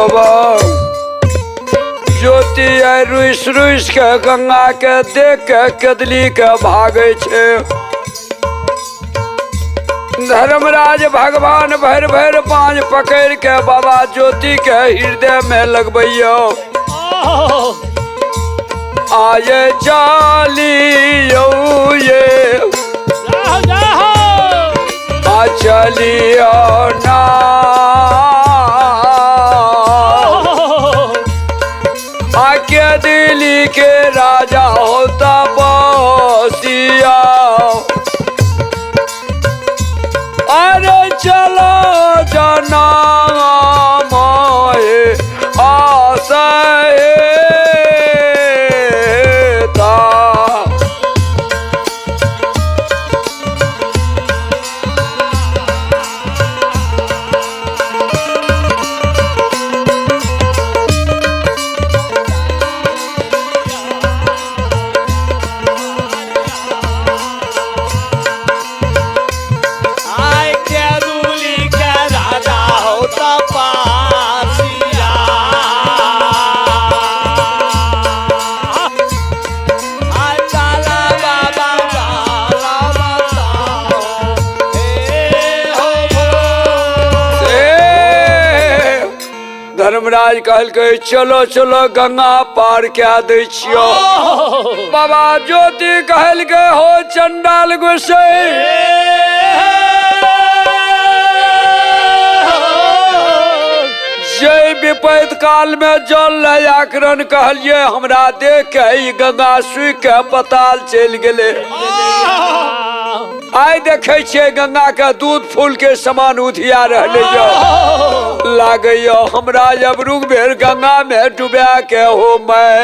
बाबा ज्योति आइ रुसि रुसि के गंगा के देख के कदली के भागै छै। धर्मराज भगवान भरि भरि पाँच पकड़ के बाबा ज्योति के हृदय में लगबैयो। आये चलियो ये आ चलियो ना आके दिल्ली के राजा होता बसिया। अरे चलो जना मोहे आशा। धर्मराज कहलकै चलो चलो गंगा पार कए दै छियौ। बाबा ज्योति कहलकै हो चंडाल गोसाई, जय विपैत काल में जल लय आकरण कहलिए हमरा देख के ई गंगा सूखि के पताल चलि गेलै। आइ देखै छियै गंगा के दूध फूल के समान उधिया रहलै यौ। लागैया हमरा अबरूक बेर गंगा में डुबा के हो मैं।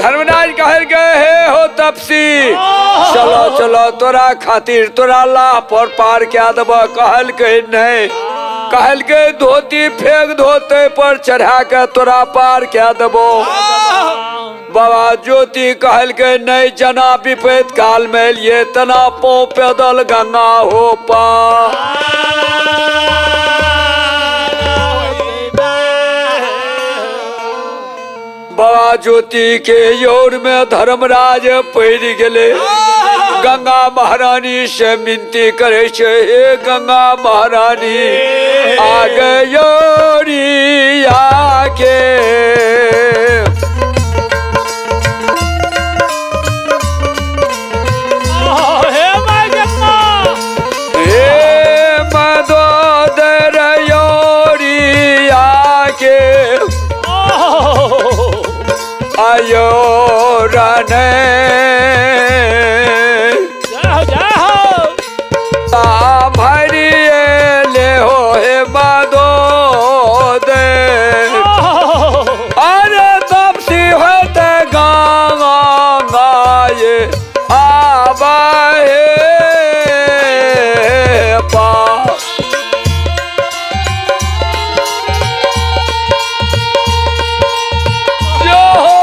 धर्मराज कहलकै हे हो तपसी, चलो चलो तोरा खातिर तोरा लाह पर पार कए देबह। कहलकै नहीं, कहलकै धोती फेंक धोते पर चढ़ा के तोरा पार कए देबो। बाबा ज्योति कहलकै नहीं जना विपैत काल में एलियै तना पाँव पैदल गंगा हो पा। बाबा ज्योति के your में धर्मराज पड़ि गेलै। गंगा महारानी से मिनती करे छै, हे गंगा महारानी आ गयोरी आके। हे मदोदर योरी आके आयो रने भरिए ले हो हे मदोदर। अरे तपसी होते गंगा ये आबा हे पा। जो हो।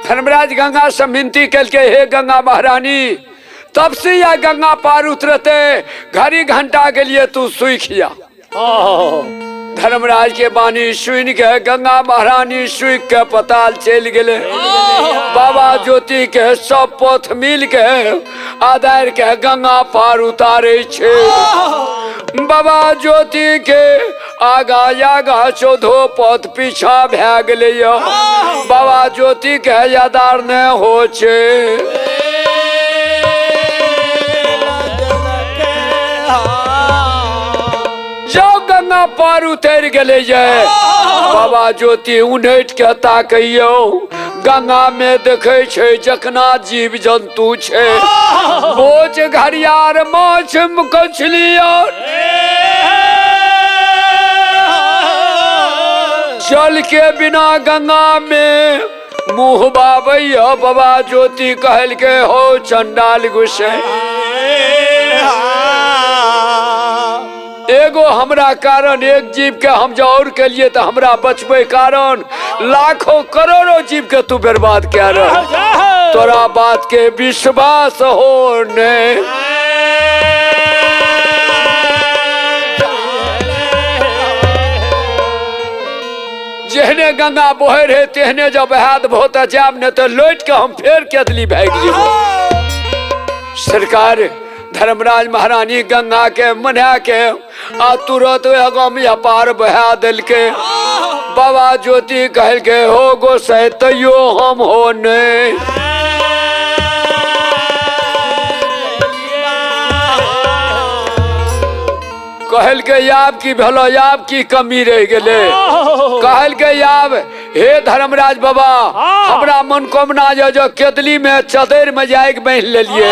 धर्मराज गंगा से मिनती केलकै, हे गंगा महारानी, तपसी या गंगा पार उतरते घड़ी घंटा के लिए तू सुखिया। धर्मराज के बानी सुन के गंगा महारानी सुख के पताल चलि गेलै। बाबा ज्योति के सब पथ मिल के आदार के गंगा पार उतारे छै। बाबा ज्योति के आगा आगा 14 पथ पीछा भए गेलै। बाबा ज्योति के यादार नहि हो छै। गंगा पार उतरि गेलै ये बाबा ज्योति उनैट के ताकैयौ, गंगा में देखै छै जखना जीव जंतु छै, बोझ घड़ियार माछ मछली और जल के बिना गंगा में मुँह बाबैया। बाबा ज्योति कहलकै, हो चंडाल गुस्से, एगो हमरा कारण एक जीव के हम जो और के लिए तो हमरा बचबे कारण लाखों करोड़ों जीव के तू बर्बाद कह रहा, तोरा बात के विश्वास हो ने। जेहने गंगा बहे रहे तेहने जब बहा देबहो तऽ जायब, नहि तऽ लौट के हम फेर केदली भागि जेबो। सरकार धर्मराज महारानी गंगा के मना के आ तुरंत गमिया पार बहा देलके। बाबा ज्योति कहलके, हो गोसाई तैयो हम हो ने। कहलके आब की भेलो, आब की कमी रह गेलै। कहलके आब हे धर्मराज बाबा, हमरा मनोकामना ये जो केदली में चदर में जाइक बान्हि लेलिए,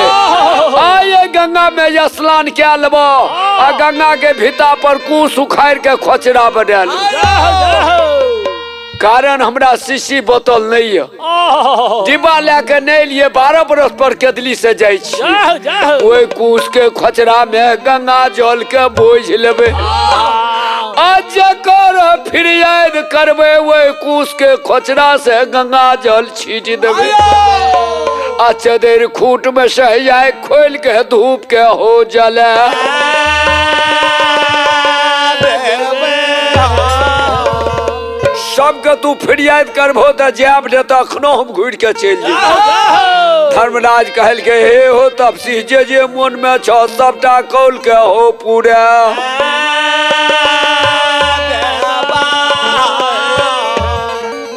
आये गंगा में स्नान कए लेबो आ गंगा के भीता पर कुश उखाड़ के खोचरा बना ले, कारण हमरा शीशी बोतल नहीं है, डिब्बा लए के नहीं लिए, 12 बरस पर केदली से जाइ छी, ओहि कुश के खोचरा में गंगा जल के बोझ लेबै आ जकर फिरियाद करबै ओहि कुश के खोचरा से गंगा जल छीट देबै आ चदर खूट में सहिया खोल के धूप के हो जले। सबके तू फिरियाद करबो तऽ जायब ने तऽ अखनो हम घुरि के चलि जेबै। धर्मराज कहलकै, हे हो तपसी, जे जे मन में छौ सबटा कौल के हो पूरा।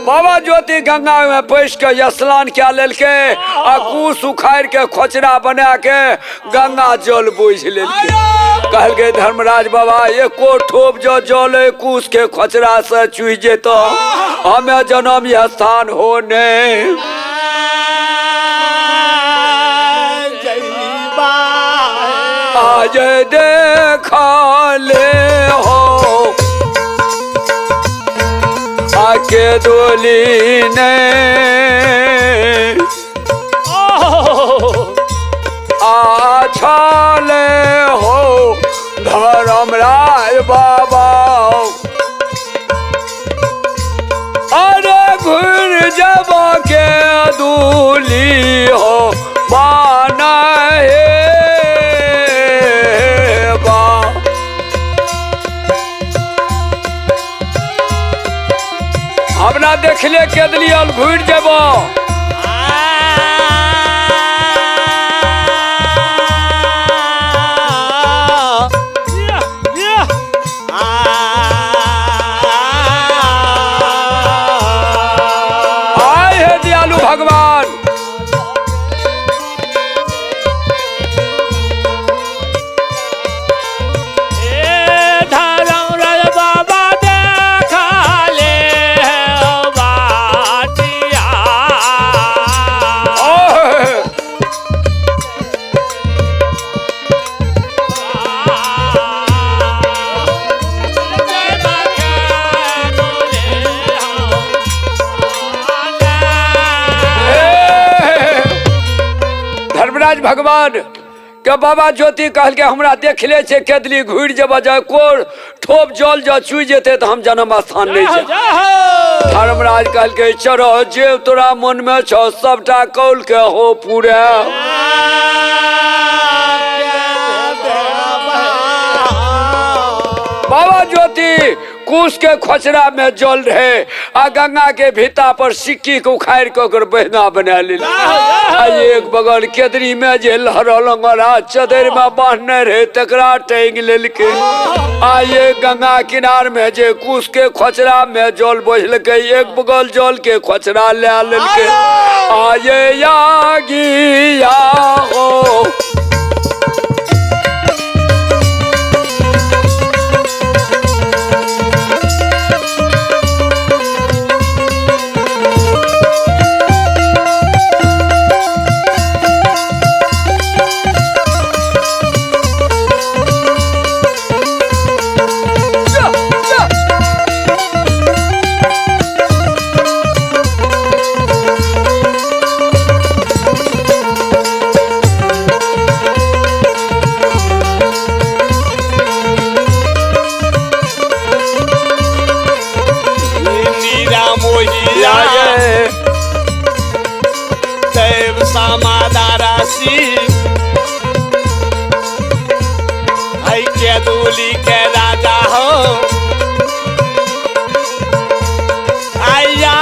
बाबा ज्योति गंगा में पैस के स्नान कए लेलकै आ कुश उखाड़ि के खोचरा बना के गंगा जल बोझि लेलकै। कहलकै धर्मराज बाबा, एको ठोप जो जल कुश के खोचरा से चुहि जेतो हमें जन्म स्थान हो ने। आज देखा ले हो आके डोली ने आछाले हो धर्मराज बाबा, अरे घुर जब के दूली हो बाना हे बा। हमरा देखले केदली अल घुर जेबो। आए हे दयालु भगवान, धर्मराज बाबा देखा ले बाटिया। ओह, धर्मराज भगवान के बाबा ज्योति कहलकै, हमरा देखले छै केदली घुरि जेबऽ, जाय कोर ठोप जल जँ चुइ जेतै तऽ हम जन्म स्थान नहि जायब। धर्मराज कहलकै चढ़ो, जे तोरा मन में छौ सबटा कौल के हो पूरा। बाबा ज्योति कुश के खोचरा में जल रहे आ गंगा के भीता पर सिक्की के उखाड़ के ओकर बहना बना लेल। आ एक बगल केदरी में जे लहरल अंगरा चदर में बांधने रहे तकरा टांग लेलकै। आ एक गंगा किनार में जे कुश के खोचरा में जल बोझलकै, एक बगल जल के खोचरा ले लेलकै। आ ये यागिया हो के राजा हो आया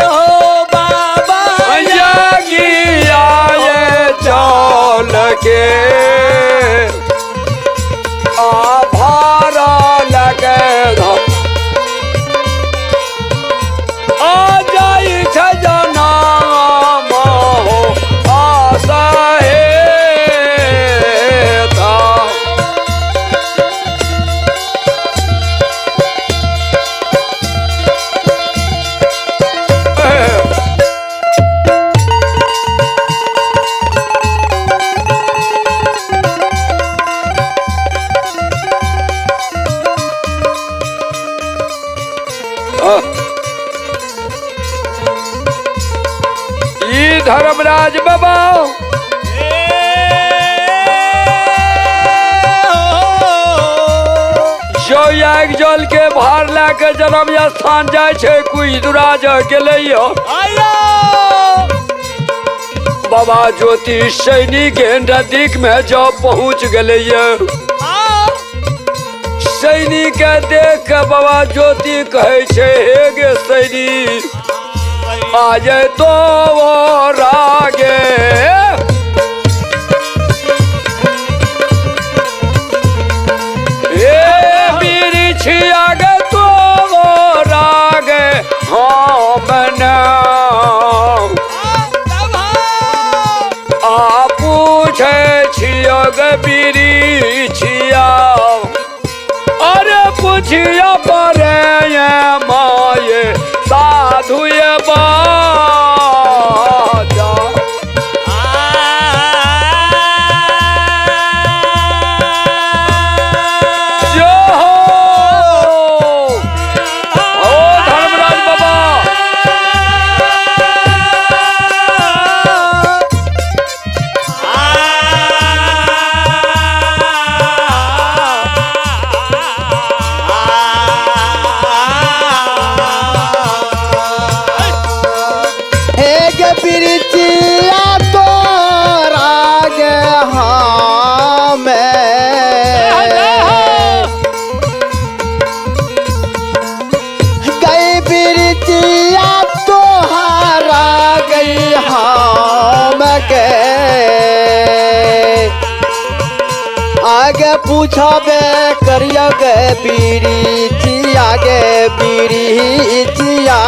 हो बाबा चल के आभार लगे धर्मराज बाबा जो एक जल के भार लए जन्म स्थान जाय छै कुछ दुराज गेलै। बाबा ज्योति सैनी के नजदीक में जब पहुंच गेलै, सैनी के देख के बाबा ज्योति कहै छै हे गे सैनी आज तो वो रागे हे बिरछिया गे तो वो रागे हम आ पूछे छियो गे बिरछिया, अरे पूछिया परे माये साधु ये बाजा। जो हो ओ धर्मराज बाबा आगे पूछबे करियो गे बिरिचिया गे बिरिचिया,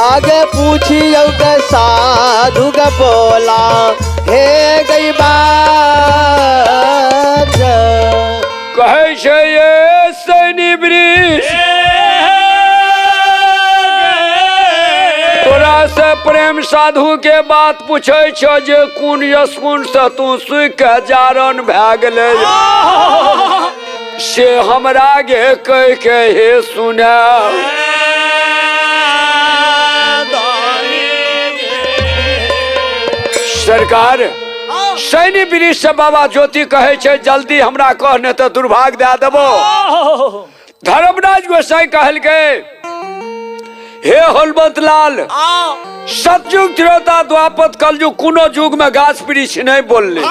आगे पूछियो गे साधु गे बोला हे गई बात। कहै छै ये सैनी वृक्ष तोरा से प्रेम साधु के बात पूछे छो जे कोन यशकुन से तू सुख के जारन भए गेलै से हमरा गे कह के हे सुना। सरकार सैनी वृक्ष से बाबा ज्योति कहे छै जल्दी हमरा कह नहि तऽ दुर्भाग्य दए देबो। धर्मराज गोसाई कहलकै हे होलवंत लाल, सतयुग त्रेता द्वापत कलयुग कोनो युग में गाछ वृक्ष नहीं बोलले।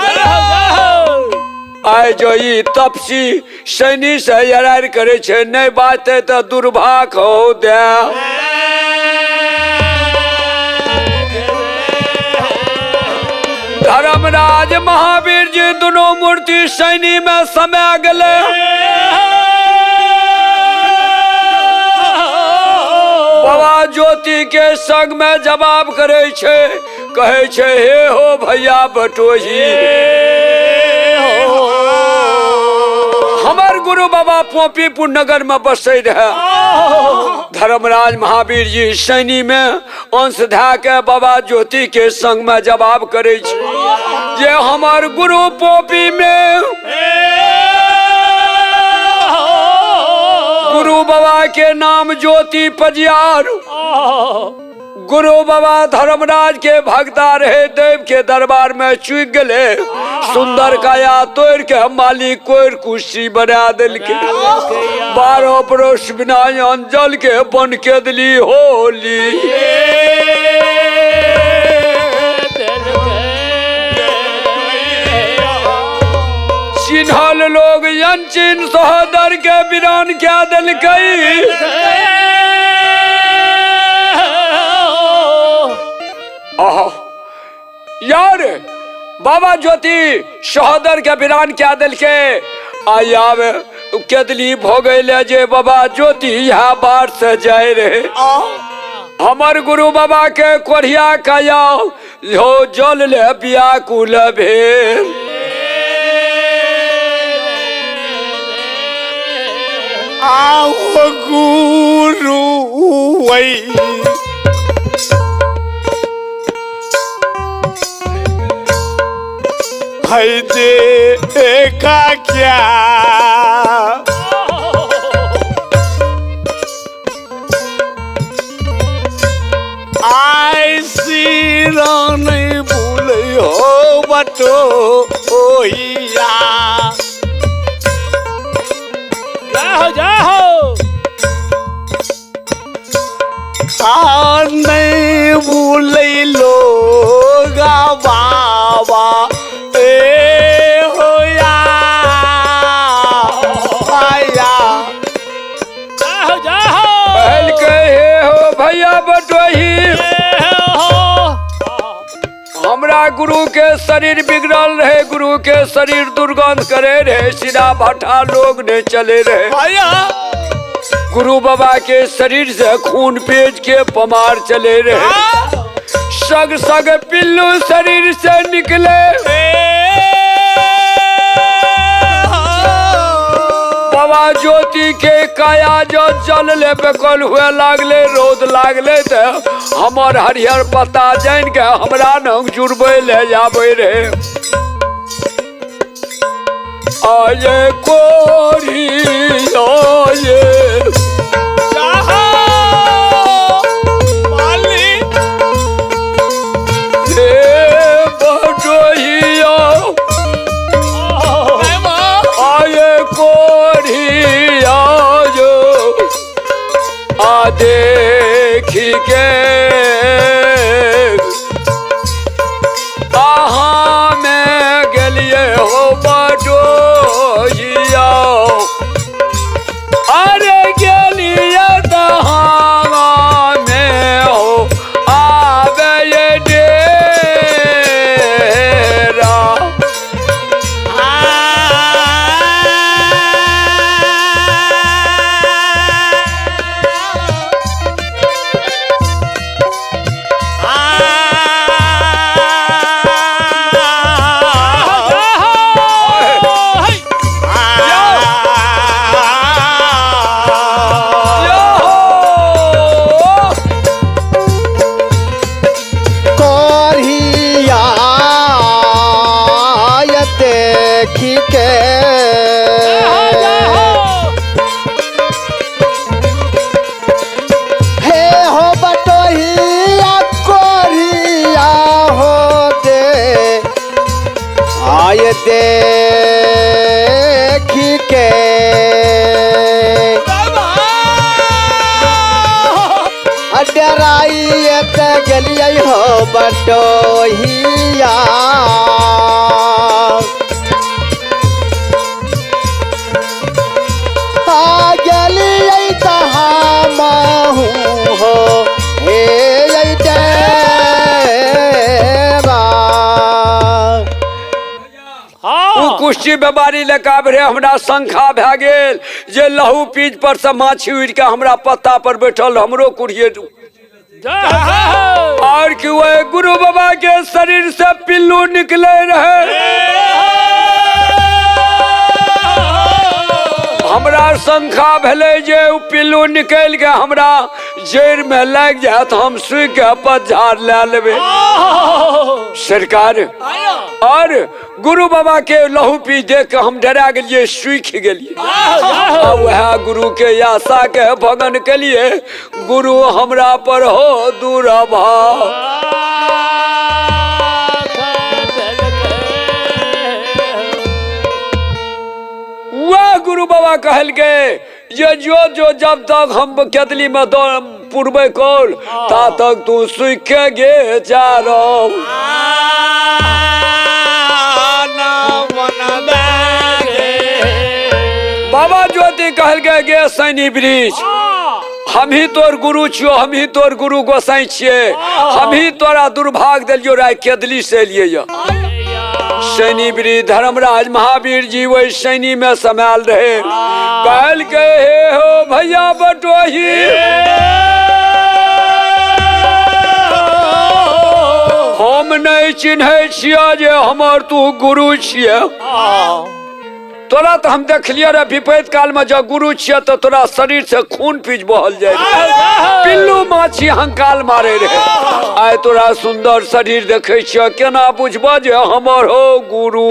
आइ जो ई तपसी सैनी से अरार करे छै नहीं बाजते तऽ दुर्भाग हो दे। धर्मराज महावीर जी दोनों मूर्ति सैनी में समा गेले। बाबा ज्योति के संग में जवाब करे छै, कहे छै हे हो भैया बटोही, हमर गुरु बाबा पोपीपुर नगर में बसे रहे। धर्मराज महावीर जी सैनी में अंश धए के बाबा ज्योति के संग में जवाब करे छै जे हमर गुरु पोपी में गुरु बाबा के नाम ज्योति पजियार, गुरु बाबा धर्मराज के भक्ता रहे, देव के दरबार में चुक गए, सुंदर काया तोड़ के मालिक कोर कुर्सी बना दिलके, 12 बरस बिना अंजल के बन के दिली होली। चिन्हल लोग अनचिन सहोदर के वीरान क्या दिलकै। यार बाबा ज्योति सहोदर के वीरान क्या दिलके। आई आवे केदली भोगैले जे बाबा ज्योति यहाँ बाहर से जाए रहे। हमर गुरु बाबा के कोढ़िया काया हो जल ले व्याकुल भेल। आओ गुरु वही देखा क्या आई सिर नहीं भूल हो बटो ओहिया। जाहो जाहो आ नहीं भूल लोगा बाबा ए होया आया। जाहो जाहो पहल के हे हो भैया बटोही, हमरा गुरु के शरीर बिगड़ल रहे, गुरु के शरीर दुर्गंध करे रहे, सिरा भाटा लोग ने चले रहे। गुरु बाबा के शरीर से खून पेज के पमार चले रहे, सग सग पिल्लू शरीर से निकले। बाबा ज्योति के काया जो जल ले बेकल हुए लागले, रौद लागले ते हमर हरिहर पत्ता जान के हमरा नंग जुड़बे ले जाबे रहे। आये कोरी आये देखी के अहाँ में गेलिए हो बटोहिया, अरे गेलिए तहाँ में हो आवे ये डेरा। हे हो बटोहिया कोरिया हो दे आय देखी के डराई त गेलियै हो बटोहिया। आ गेलियै त हमहूँ हो हे डेरा। ओ कुष्ठी बीमारी लऽ कऽ आबि रहै, हमरा शंखा भए गेल जे लहू पीज पर से माछी उड़ि कऽ हमरा पत्ता पर बैठल, हमरो कुड़िए। और कि वह गुरु बाबा के शरीर से पिल्लू निकले रहे। हमरा शंखा भेलै जे ओ पिल्लू निकलि के हमरा जड़ि में लागि जायत, हम सुखि के पतझाड़ लए लेबै सरकार। और गुरु बाबा के लहू पी देख के हम डरा गेलियै, सुखि गेलियै। आ वएह गुरु के आशा के भगन के लिए गुरु हमरा पर हो दुर्भाव। वह गुरु बाबा कहलकै जे जो जो जब तक हम केतली में पुरबै कौल ता तक तू सुख के गे जा रहो। बाबा ज्योति कहलकै गे सैनी ब्रिज, हम ही तोर गुरु छियो, हम ही तोर गुरु गोसाई छियै, हम ही तोरा दुर्भाग देलियो राय केदली से एलियै यऽ। सैनी ब्रिज धर्मराज महावीर जी वही सैनी में समायल रहे। कहलकै हे हो भैया बटोही, हम नहीं चिन्है छियै जे हमर तू गुरु छियै। तोरा तऽ हम देखलियै रे विपैत काल में जब गुरु छियै तऽ तोरा शरीर से खून पीज बहल जाय रहे, पिल्लू माछी हंकाल मारे रहे। आइ तोरा सुंदर शरीर देखै छियै, केना बुझबह जे हमर हो गुरु।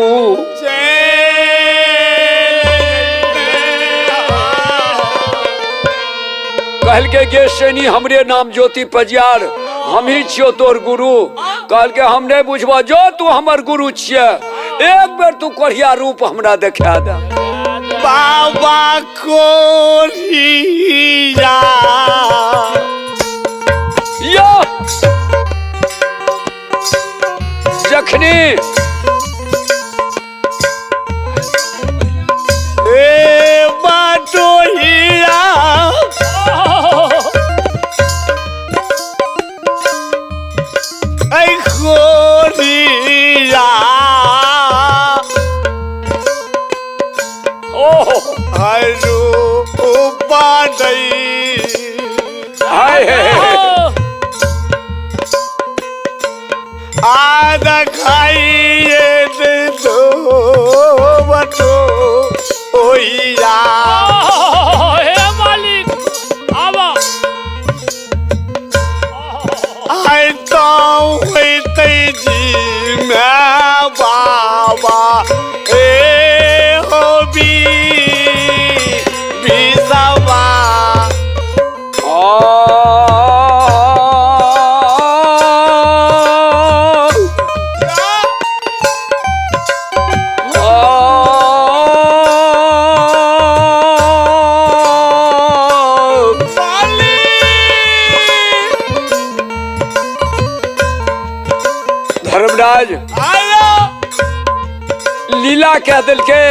कहलकै गे सैनी, हमरे नाम ज्योति पजियार, हम ही छियो तोर गुरु। कहलकै हम नहीं बुझबह, जो तू हमर गुरु छियै, एक बेर तू कोढ़िया रूप हमरा देखा दे। बाबा कोढ़िया यो जखनी ए बटोहिया ऐ कोढ़िया ओहो हरु उपादई हाय हे हे। आद खाइए दो बटो ओइया। हे मालिक आवा। आइ तो होइतै जी मैं बाबा ए हो बी बिसवा। धर्मराज लीला कह दिलके।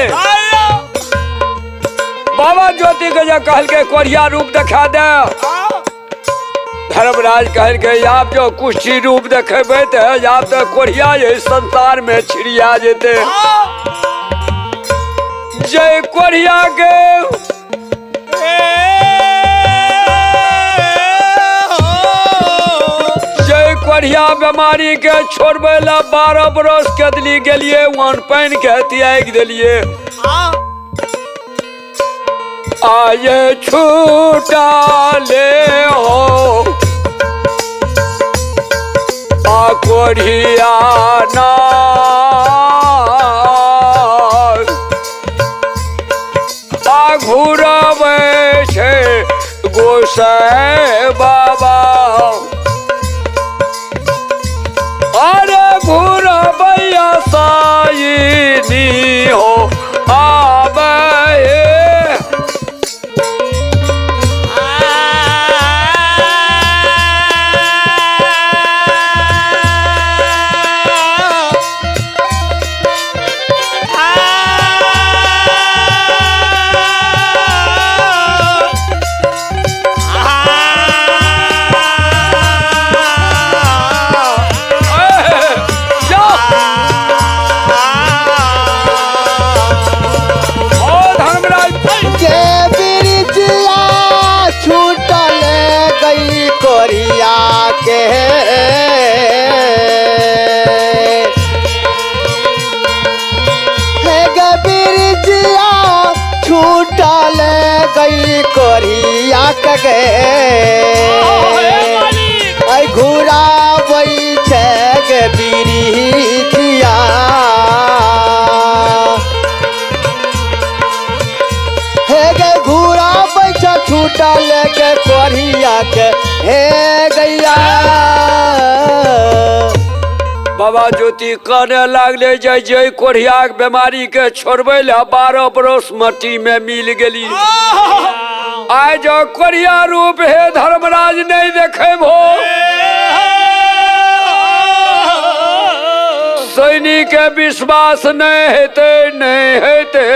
बाबा ज्योति के जे कहलके कोढ़िया रूप देखा दे, धर्मराज कहलके आप जो कुष्ठी रूप देखेबै तऽ आप तऽ कोढ़िया एहि संसार में छिड़िया जेतै। जय कोढ़िया के जय कोढ़िया बीमारी के छोड़बै ला 12 बरस केदली गेलिए, वन पानि के त्याग देलिए। आये छूटा ले हो आ कोढ़िया ना आ घुरबै छै गोसाई बाबा। अरे घुरबैया साई सैनी हो आबै हे। ओ धर्मराज के बिरजिया छूटल गई कोरिया के हे गे बिरजिया छूटल गई कोरिया के गे मालिक ऐ घुराबै छै गे बिरिजिया हे गे घुराबै छै छूटल गे कोरिया के हे गैया। बाबा ज्योति कहने लागले जे जय कोढ़ियाक बीमारी के छोड़बै ले 12 बरस मट्टी में मिल गेली। आइ जो कोढ़िया रूप हे धर्मराज नहीं देखेबो, सैनिक के विश्वास नहीं हेतै नहीं हेतै।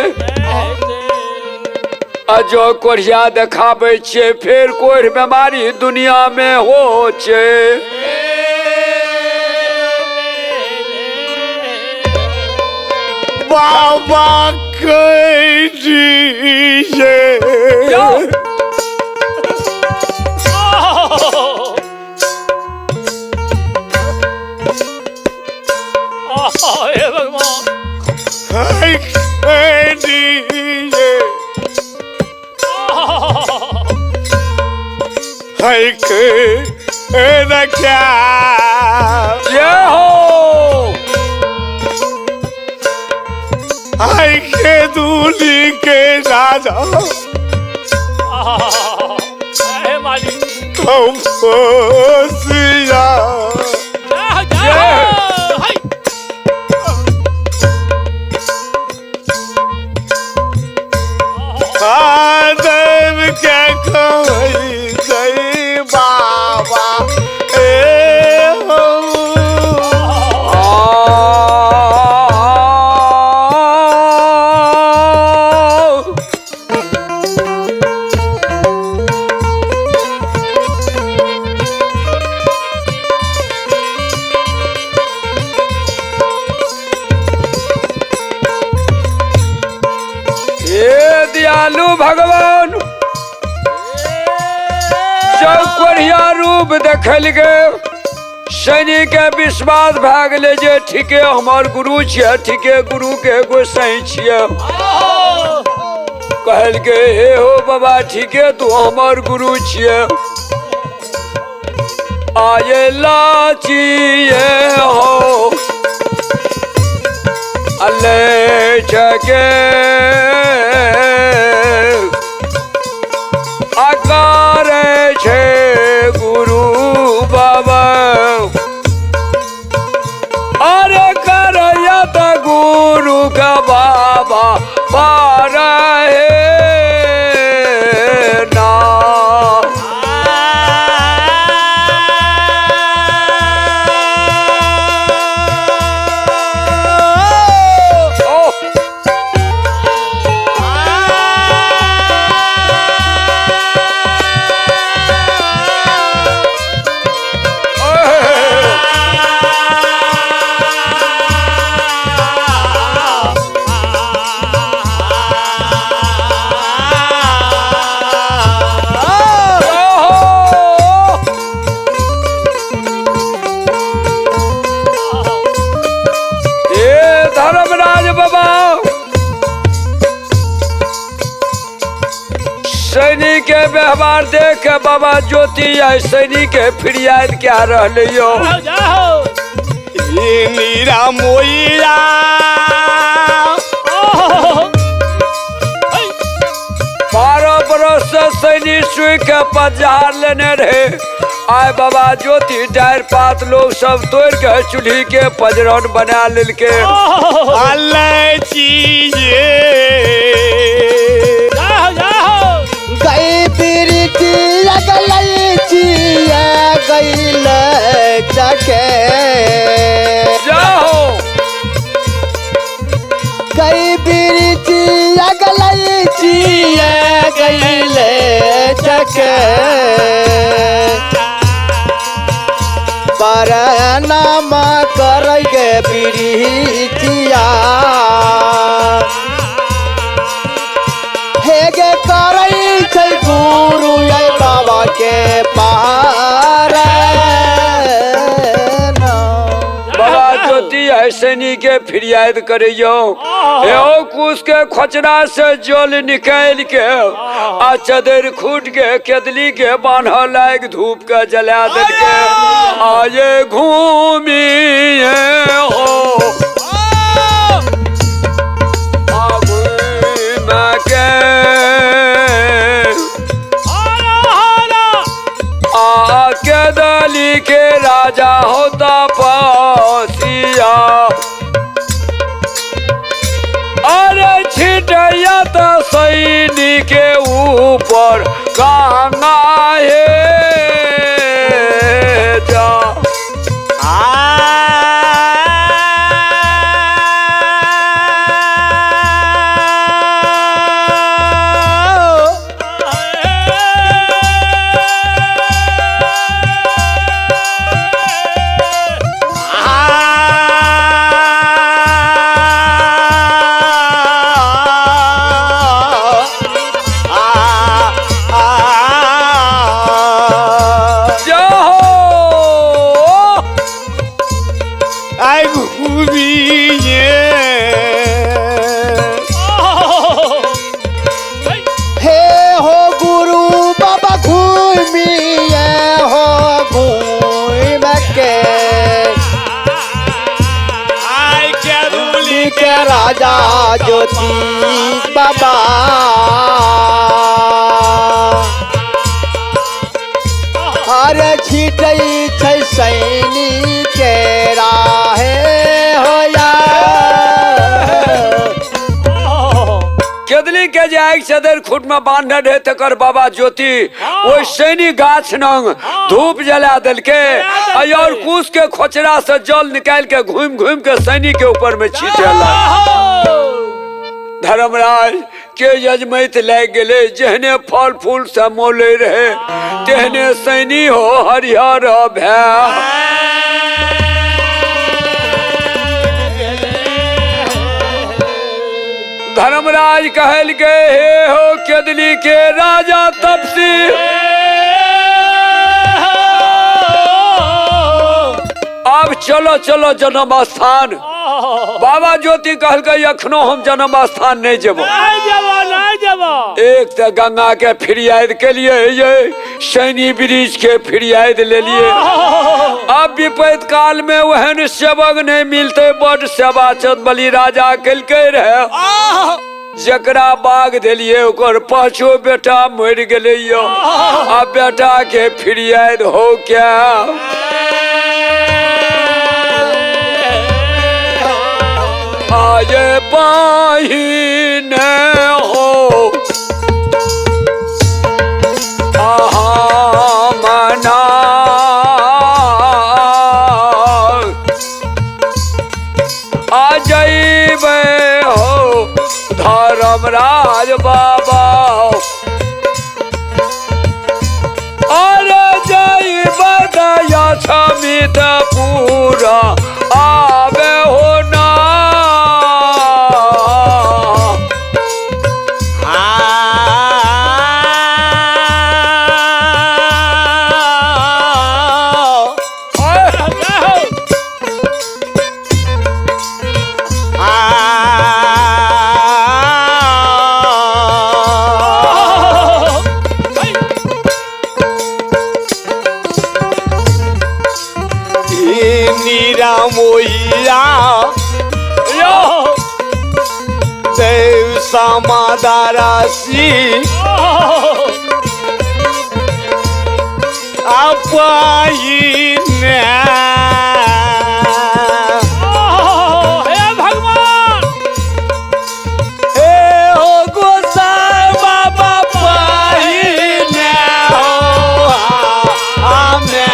आ जो कोढ़िया देखाबै छियै फेर कोढ़ बीमारी दुनिया में हो छै। बाबा कह दीजिए जाओ। हे भगवान कह दीजिए है के रखा जय हो। है के दूली के राजा हे मालिक कंपोसिया जय हो, जय हो। हाय। देव के कही गई बाबा ए हो। हे दयालु भगवान, जब कोढ़िया रूप देखल गे सैनिक के विश्वास भए गेलै जे ठीके हमर गुरु छियै, ठीके गुरु के गोसाई छियै। कहलकै हे हो बाबा ठीके तू हमर गुरु छियै। आये लाचिए हो अले छके आकार छे गुरु बाबा। अरे करयत गुरु का बाबा पार हे ना। ओ हे धर्मराज बाबा, सैनिक के व्यवहार देख के बाबा ज्योति आइ सैनिक के फिरियाद क्या रहले यो। जाओ जाओ। ये नीरा मोइया हाय। 12 बरस से सैनिक सुई के पजार लेने रहे। आय बाबा ज्योति डारि पात लोग सब तोड़ के चूल्ही के पजरन बना लेलके। अलै के जाओ गई बिरचिया गलैचिया गईले चके परनाम कर गे बिरिचिया हे गे करै छै गुरु ये बाबा के पार बाबा ज्योति ऐसनी के फिरियाद करियो एहो कुश के खोचरा से जल निकाल के आ चदर खूट के केदली के बान्ह लायक धूप के जला देलके आये घूमी हो आ घूम के आ के दली के राजा होता पसिया अरे छिटैया त सैनी के ऊपर कांगा हे जा जाहो आई घूमिए हे हो गुरु बाबा घूमिए हो घूम के आई क्या दूली के राजा ज्योति बाबा हर छिटै छै सैनी के राहे होया केदली के जे आगि चदर खूट में बांधल रहे तकर बाबा ज्योति ओहि सैनी गाछ नंग धूप जला देलके आ और कुश के खोचरा से जल निकाल के घूम घूम के सैनी के ऊपर में छीटेला धर्मराज के यजमैत लागि गेलै जेहने फल फूल से मोले रहे तेहने सैनी हो हरिहर भै। धर्मराज कहल के हे हो केदली के राजा तपसी, अब चलो चलो जन्म स्थान। बाबा ज्योति कहलकै अखनो हम जन्म स्थान नहीं जेबो। एक तो गंगा के फिरियाद के लिए ये सैनी ब्रिज के फिरियाद ले लिए। अब विपत काल में वहन सेवक नहीं मिलते, बड़ सेवा चंद बलि राजा कलकै रहे, जकरा बाग देलिए ओकर पांचो बेटा मर गेलै यो। अब बेटा के फिरियाद हो क्या? आये पाही न हो आहा मना आ जइबे हो धर्मराज बाबा, अरे जइबे दया छमित पूरा आबे हो ना। निरामोहिया देव समादारासी अपाई ने हे भगवान, हे हो गोसाई बाबा पाई ने हो आमे।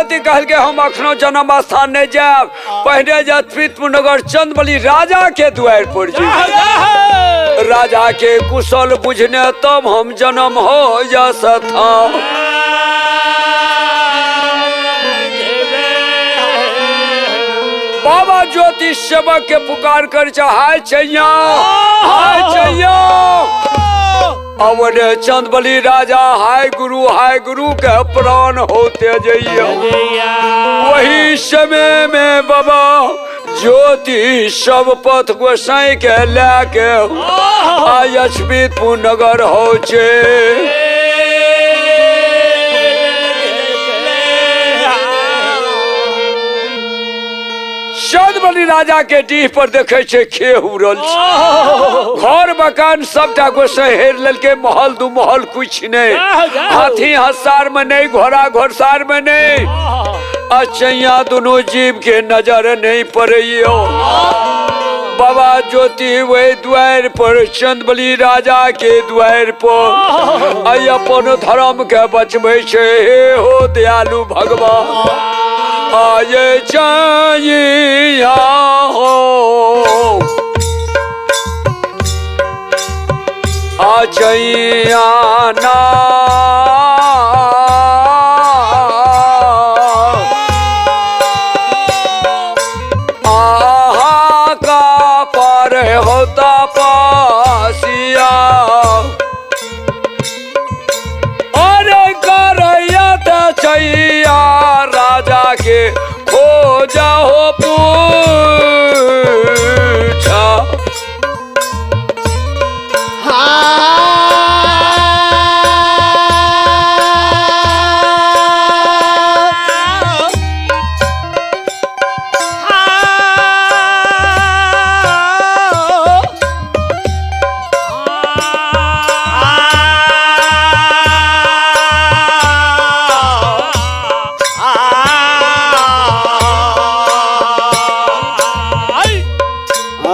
ज्योति कहलकै हम अखनो जन्म स्थान नहि जायब, पहिने जतपित नगर चंदबली राजा के द्वार पर जी राजा के कुशल बुझने तब हम जन्म हो यथा। बाबा ज्योति सेवक के पुकार कर हाय छैया हाय छैया। अवने चंदबली राजा हाय गुरु के प्राण होते जइया। वही समय में बाबा ज्योति सब पथ गोसाई के लेके अछबीतपुर नगर हो छे। चंदबली राजा के डीह पर देखे छे खेह उड़ल छै, घर मकान सबटा गोसाई हेर लेलकै, महल दू महल कुछ नहीं, हाथी हसार में नहीं, घोड़ा घोड़सार में नहीं, अचैया दोनों जीव के नजर नहीं पड़ो। बाबा ज्योति वही द्वार पर चंदबली राजा के द्वार पर आई अपन धर्म के बचबै छे। हे हो दयालु भगवान आये चाहिया हो आचैया ना आहा का पर होता पासिया अरे करैया छैया राजा के खोजा हो पूछा।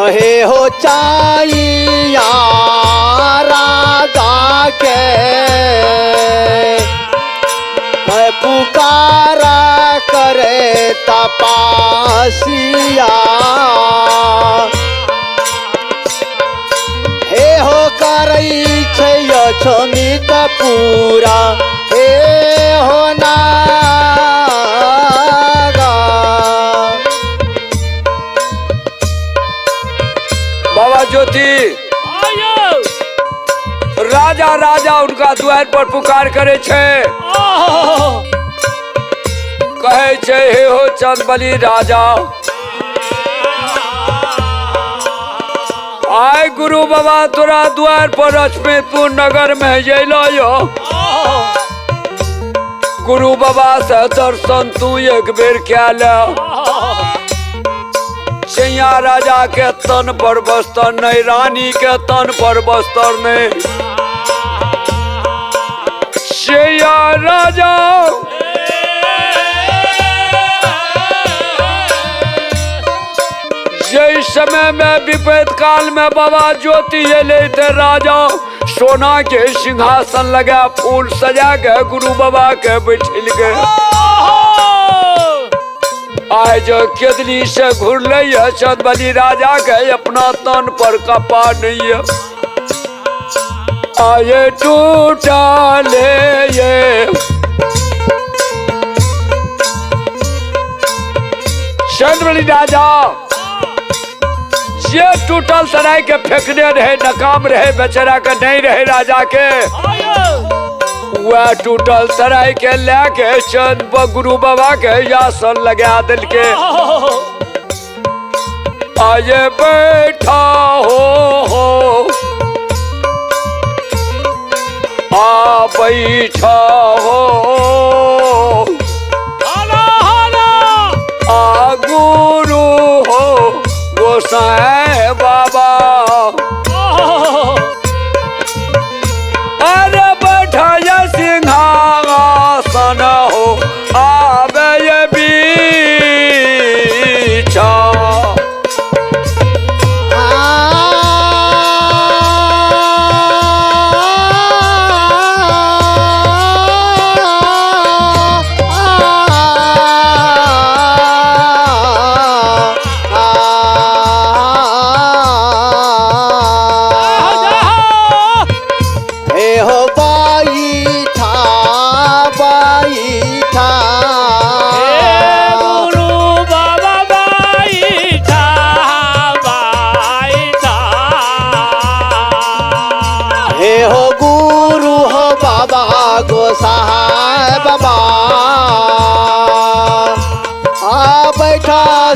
हे हो चाइया राजा के मैं पुकारा करे तपासिया। हे हो करई छै छमित पूरा हे हो नागा। बाबा ज्योति राजा राजा उनका द्वार पर पुकार करे छे, कहे छे हे हो चंदबली राजा आय गुरु बाबा तोरा द्वार पर अश्मितपुर नगर में जैलो यो। गुरु बाबा से दर्शन तू एक बेर क्या ले। सैया राजा के तन पर बस्तर नहीं, रानी के तन पर बस्तर नहीं। सैया राजा जय समय में विपद काल में बाबा ज्योति अले थे राजा सोना के सिंहासन लगा फूल सजा के गुरु बाबा के बैठल गए। आय जो केदली से घुरले है चंदबली राजा के अपना तन पर कपा नहीं है। आये टूटा ले ये चंदबली राजा ये टूटल सराय के फेंकने रहे, नकाम रहे, बेचारा के नहीं रहे राजा के। वह टूटल सराय के लेके चंद गुरु बाबा के आसन लगा दिल के। आये बैठा हो आ बैठा हो आ गुरु हो गोसाई बाबा। अरे बैठा ये सिंहासन हो आवे ये बीचा। आ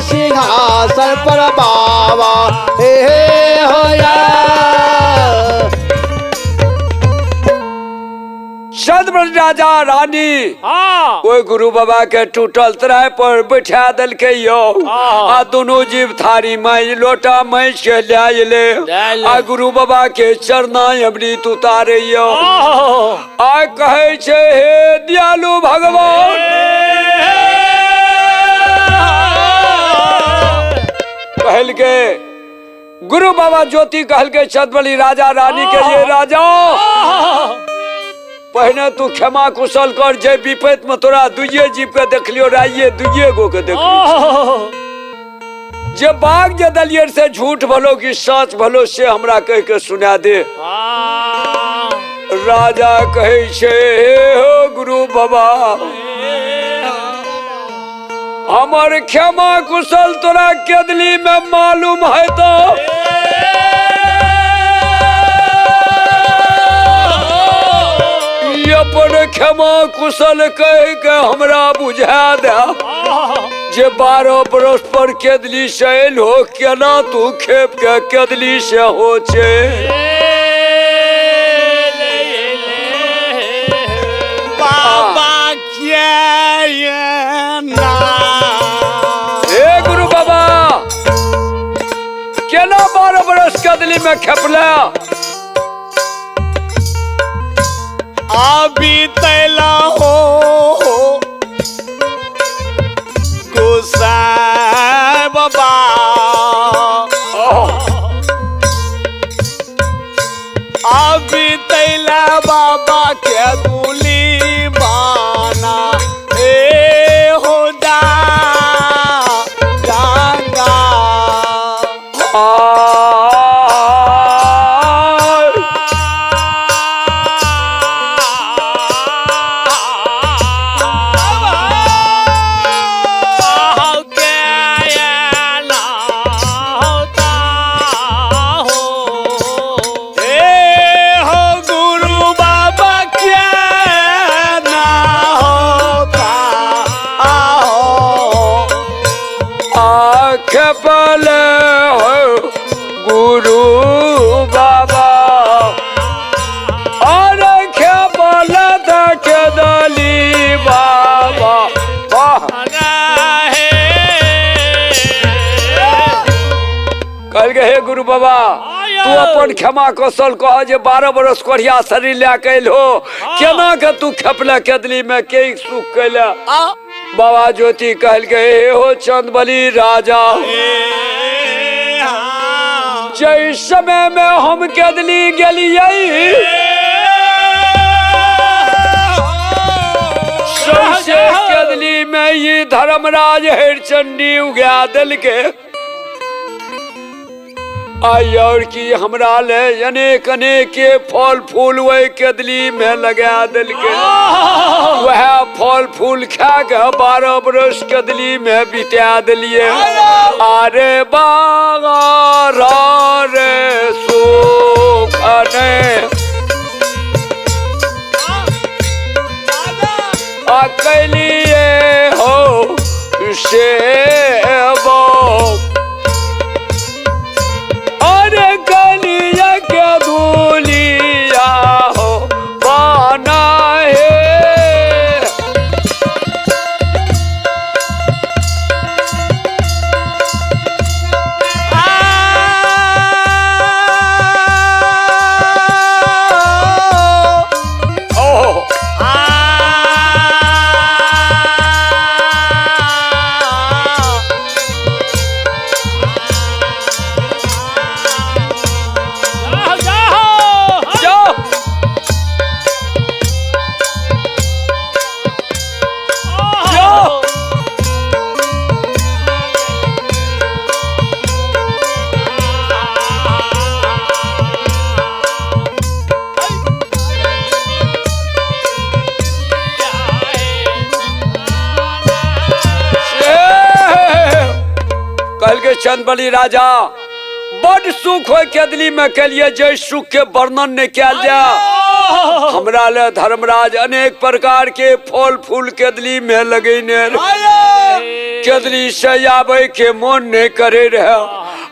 सिंहासन पर बाबा हे हे होया। चंद्र राजा रानी हाँ ओहि गुरु बाबा के टूटल तराय पर बैठा देलकै यौ। आ दुनू जीव थारी माइ लोटा माइज के लए एलै लए एलै। आ गुरु बाबा के चरणा अमृत उतारे यौ। आ कहै छै हे दयालु भगवान, कहलकै गुरु बाबा ज्योति कहलकै चंद्रबली राजा रानी के ये राजा पहिने तू क्षमा कुशल कर, जे विपैत में तोरा दुइये जीव के देखलियो राइये दुइये गो के देखलियो, जे बाघ जे दलिये से झूठ भलो कि सच भलो से हमरा कह के सुना दे। राजा कहै छै हे हो गुरु बाबा हमर क्षमा कुशल तोरा केदली में मालूम है तो अपन क्षमा कुशल कह के हमरा बुझा दे जे 12 बरस पर केदली से एल हो केना तू खेप के केदली से हो छे। बाबा के ना हे गुरु बाबा केना 12 बरस केदली में खेपला। अभी तैला हो गोसाई बाबा अभी तैला बाबा के दूली बाना ए हो जा जांगा। ए हो गुरु बाबा के ना होता आओ आँख पल हो गुरु बाबा और खेपल तक दली बाबा। वाह कहल गे हे गुरु बाबा तू अपन क्षमा कौशल कह जे 12 बरस कोढ़िया शरीर लए के एल हो केना के तू खेपला केदली में के सुख कैला। बाबा ज्योति कहल गे हे हो चंदबली राजा जै समय में हम केदली गेलियै सौसे केदली में ई धर्मराज हरिचंडी उगा देलकै। आई और की हमरा ले अनेक अनेक के फल फूल वही केदली में लगा देलकै। वह फल फूल खा के 12 बरस केदली में बिता देलिए। अरे बाबा रे सुख ने अकेलिए हो सेवो अरे कलिया के धूलिया हो बना है। ओ जाओ जाओ कहल के चंदबली राजा बड सुख हो केदली में के लिए जे सुख के वर्णन नहीं कयल जा। हमरा ले धर्मराज अनेक प्रकार के फल फूल केदली में लगेने। केदली से आबै के मोन नहीं करे रहे।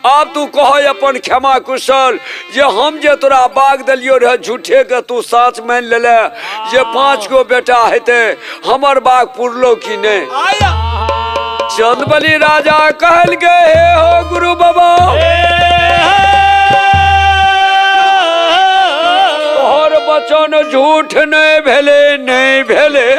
आब तू कह अपन क्षमा कुशल जे हम जे तोरा बाग दिलियो रहे झूठे के तू साँच मान लेले जे 5 गो बेटा हेते, हमर बाग पुरलो कि नहीं? चंदबली राजा कहल गए हे हो गुरु बाबा, तोहर वचन झूठ नहीं भेले, नहीं भेले।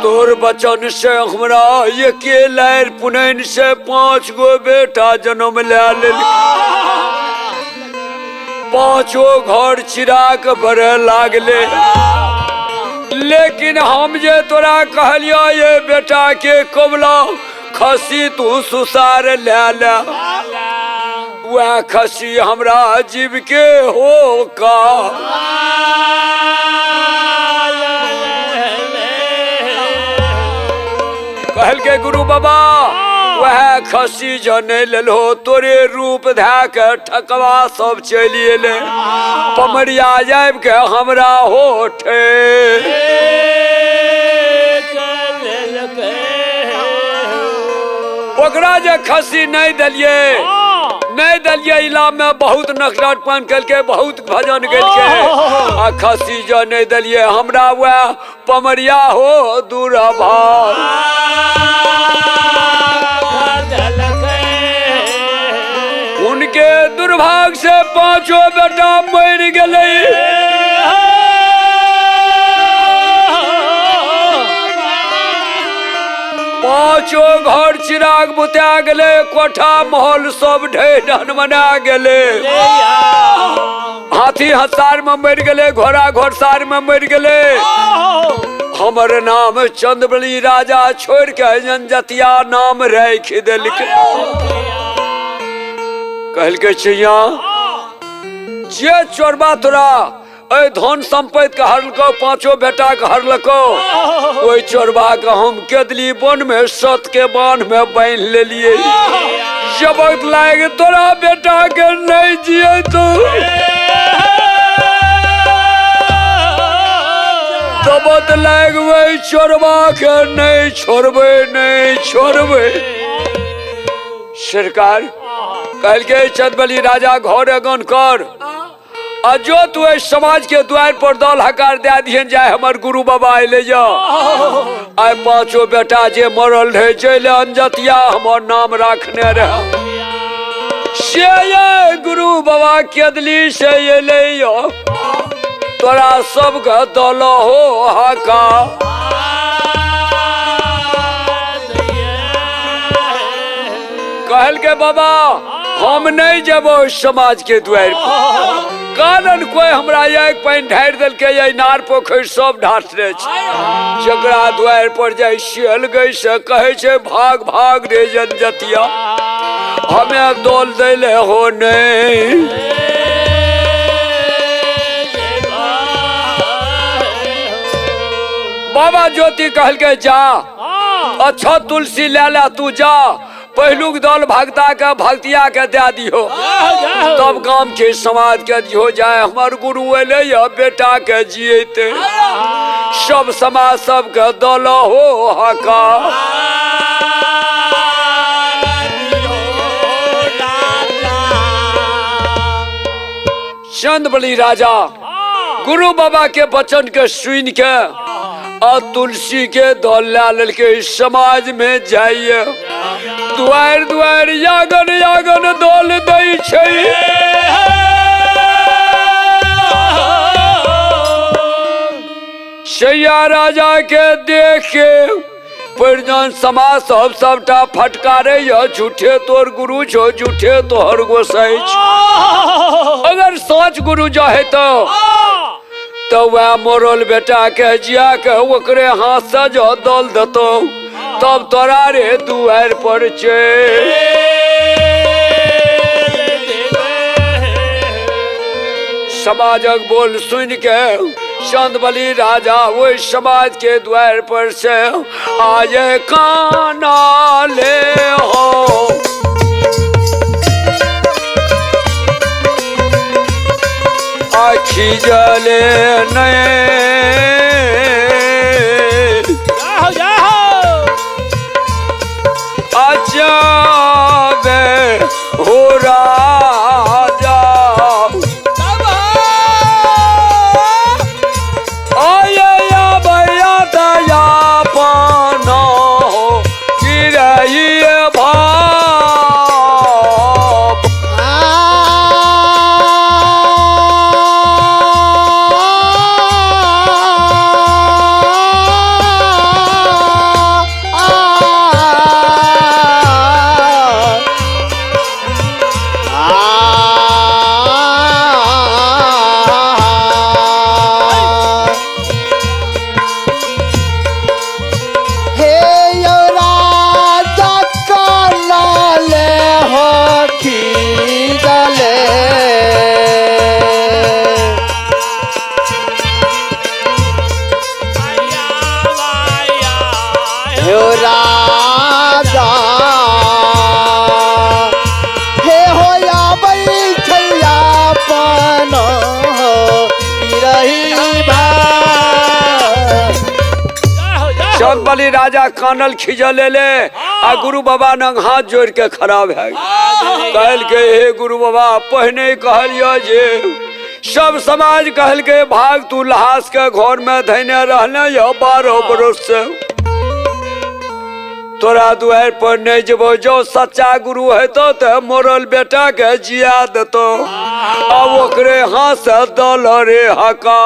तोर वचन से हमरा एके लारि पुनैन से 5 गो बेटा जन्म ले लेल, 5 घर चिराग भरे लागले। लेकिन हम जे तोरा कहलियो ये बेटा के कबला खसी तू सुसार ले ले, वह खसी हमरा जीव के हो का। कहल के गुरु बाबा वह खसी जो नहीं लेलो तोरे रूप धै के ठकवा सब चलि एले, पमरिया जाब के हमरा होठे। ओकरा जे खसी नहीं दिलिये, नहीं दिलिये इलाम में बहुत नखराट पान कलके, बहुत भजन गेलके, आ खसी जो नहीं दिलिये हमरा वह पमरिया हो दूरभार। उनके दुर्भाग्य से 5 बेटा मर गए। पांचों घर चिराग बुता गले, कोठा महल सब ढेर मना गले, हाथी हसार में मर गले, घोड़ा घोड़सार में मर गले। हमर नाम चंद्रबली राजा छोड़ के जनजतिया नाम राखि देलकै। कहलकै चिड़िया जे चोरबा तोरा ए धन संपत्ति के हरलको, 5 बेटा के हरलको, ओहि चोरबा के हम केदली वन में सत के बांध में बांध लेलिए। जबक लाग तोरा बेटा के नहीं जिए तो तबत लाग वही चोरबा के नहीं छोड़बे, नहीं छोड़बे। सरकार कहलकै चंद्रबली राजा घर अगन कर आ जो तू समाज के द्वार पर दल हकार दे दिहन जाए हमर गुरु बाबा अले जा। आइ 5 बेटा जे मरल रहे जैले अनजतिया हमर नाम राखने रहे, से ये गुरु बाबा केदली से अले यो तोरा सबके दल हो हका। कहल के बाबा हम नहीं जेबो समाज के द्वार पर, कारण कोई हमरा एक पानि ढारि देलकै, इनार पोखरि सब ढाँटने छै। जकरा द्वार पर जाइ सियल गई से कहै छै भाग भाग रे जनजतिया, हमें दौल दैले हो नहीं। बाबा ज्योति कहलकै जा अच्छा तुलसी ले ला तू जा, पहलुक दल भगता के भक्तिया के दे दियो, तब गाम के समाज के दियो जाए हमर गुरु अले बेटा के जियते, सब समाज सबके दल हो हका। चंद्रबली राजा गुरु बाबा के वचन के सुन के आ तुलसी के दल ला लेलकै, समाज में जाइए दुआर दुआर यागन यागन दल दै छै। सैया राजा के देख के परिजन समाज सब सबटा फटकारे, झूठे तोर गुरु छो, झूठे तोहर गोसाई छो। अगर सच गुरु जो है तो वह मरल बेटा के जिया के ओकरे हाथ से जो दल देतो तब तोरा रे दुआर पर चे। समाजक बोल सुन के चंद्रबली राजा वही समाज के द्वार पर से आज काना ले हो। आखी जले नए चंदबली राजा कानल खिजल एले आ गुरु बाबा नंग हाथ जोड़ के खड़ा भए गेल। कहलकै हे गुरु बाबा, पहिने कहलियो जे सब समाज कहलकै भाग तू लहास के घर में धैने रहने यो 12 बरस से, तोरा दुआर पर नहीं जेबो, जो सच्चा गुरु हेतो ते मरल बेटा के जिया देतो, अब ओकरे हाथ से दल रे हका।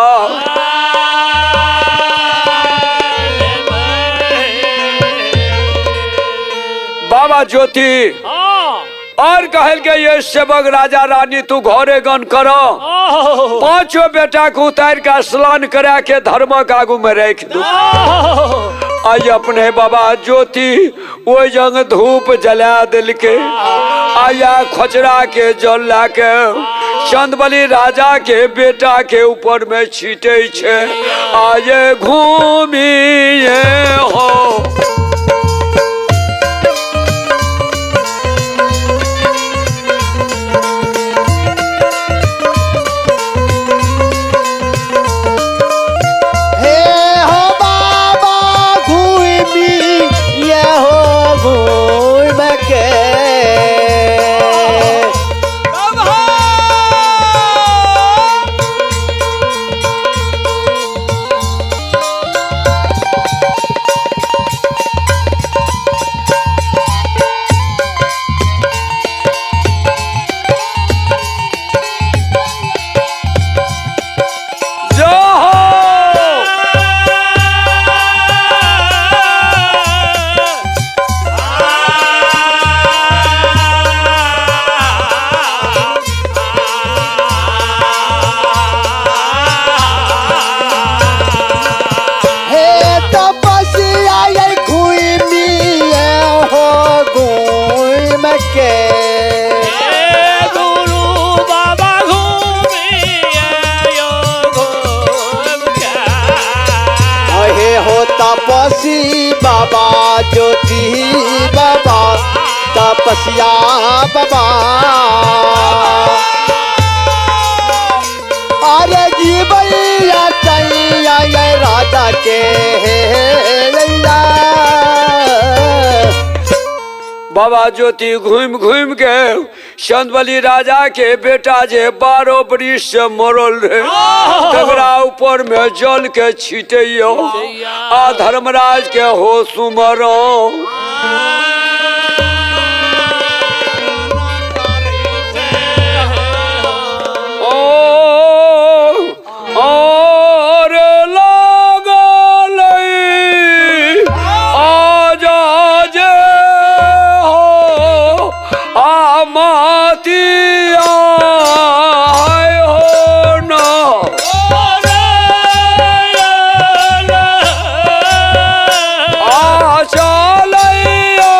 बाबा ज्योति और कहल के ये सेवक राजा रानी तू घरे गन करो, पांचों बेटा को उतार के स्नान करा के धर्मक आगू में रख दो। आई अपने बाबा ज्योति ओहि जंग धूप जला दिलके, आया खोचरा के जल ला के चंदबली राजा के बेटा के ऊपर में छीटे छे, आये घूमिए हो। तपसी बाबा ज्योति बाबा तपस्या बाबा, अरे जी भैया चैया ये राजा के लैया। बाबा ज्योति घूम घूम के चंदबली राजा के बेटा जे 12 बरिस से मरल रहे तकरा ऊपर में जल के छीटैयो, आ धर्मराज के हो सुमरो। और लागल आजा जे हो आमातिया हो न आ चलैया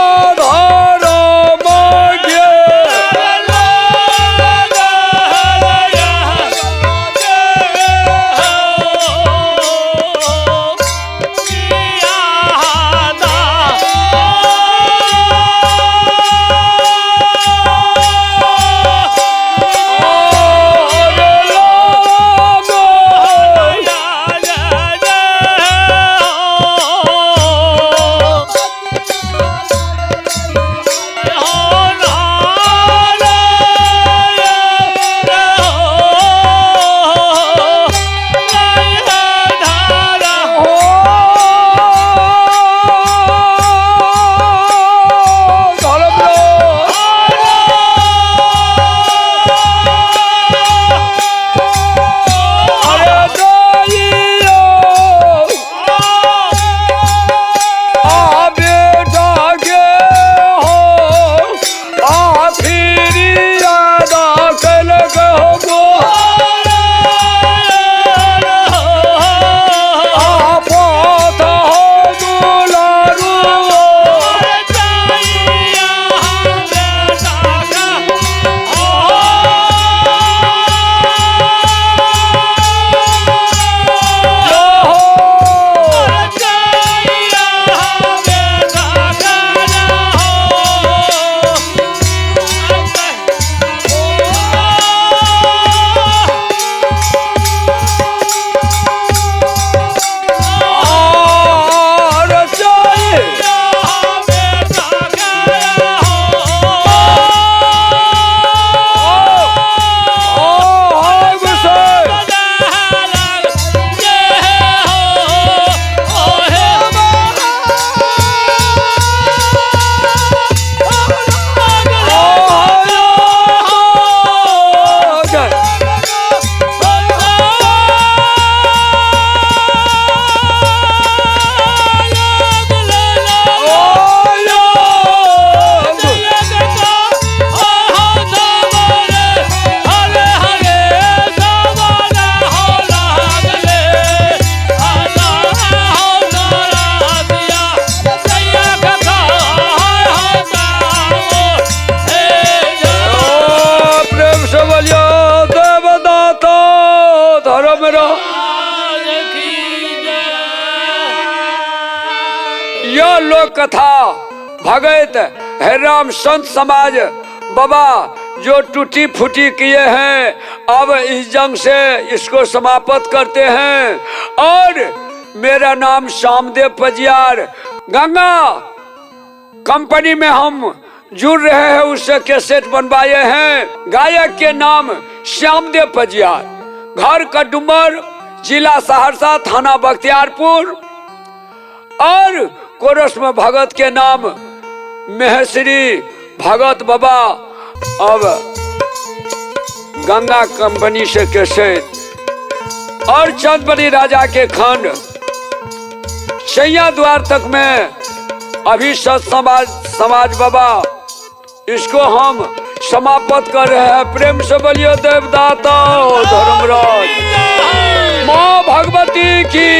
यह लोक कथा भगत हरिराम संत समाज बाबा जो टूटी फूटी किए हैं, अब इस जंग से इसको समाप्त करते हैं। और मेरा नाम श्यामदेव पजियार, गंगा कंपनी में हम जुड़ रहे हैं, उससे कैसेट बनवाए हैं। गायक के नाम श्यामदेव पजियार, घर कडुमर, जिला सहरसा, थाना बख्तियारपुर। और कोरस में भगत के नाम मेहश्री भगत बाबा। अब गंगा कंपनी से कैसेट और चंदबली राजा के खंड सैया द्वार तक में अभी सत समाज समाज बाबा इसको हम समाप्त कर रहे हैं। प्रेम से बोलियो देवदाता धर्मराज माँ भगवती की।